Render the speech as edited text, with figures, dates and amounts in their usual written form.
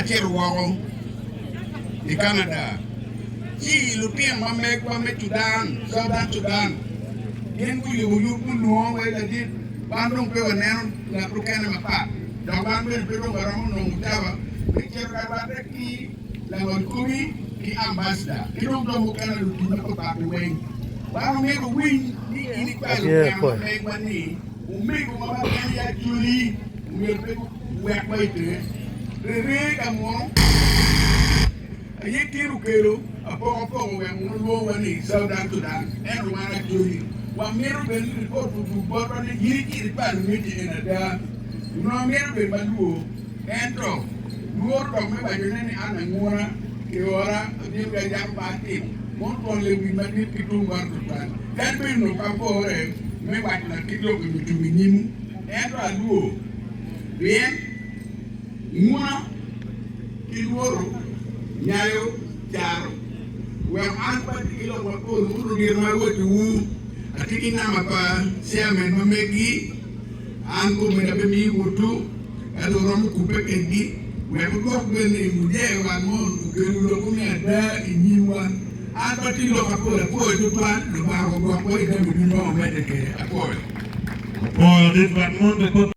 Acito woko i Canada ci lutino ma megwa me Sudan, Southern Sudan, gin guyubo yub gulwongo wa ladit wan dong pe waneno ngat mukene mapat dok wan bene pe dong waromo nongo cawa me cito ka rwatte ki langol komi ki ambassador ki dong jo mukene lutic mapatpat weng. Wan omyero winy ni in icwalo kwena ma megwa ni omego ma waneno i Acholi myero pe guwekwa i tenge. Rere ka munu aye tin okelo apokapoka wek munu lwongwa ni Southern Sudan ento wan Acholi wamito bene ni ripot odug botwa ni in icito icwalo ngecci eni ada. Onongo amito bedo malwor ento lworo dok me wacone ni an anguna kiora abino ki acako pe atimo mono twon lewic madit ki tung bota tutwal. Kadi bed onongo pe apore me waco lakit lok eni ocung i nyimwu, ento alwor pien nguna ki lworo nyayo caro weko an pe atye ki lok mapol muto gin ma awacciwu. Atye ki namba pa chairman ma megi, an komedi abimiyo botwu ento wuromo kubbe kedgi wek wudwok bene i mujee wan mon okelwu lokwu me ada i nyimwa. An pe atye ki lok mapol, apwoyo tutwal, Lubanga ogwokwa i jami ducu ma wamedde kwede. Apwoyo. Apwoyo dit wek mon pe.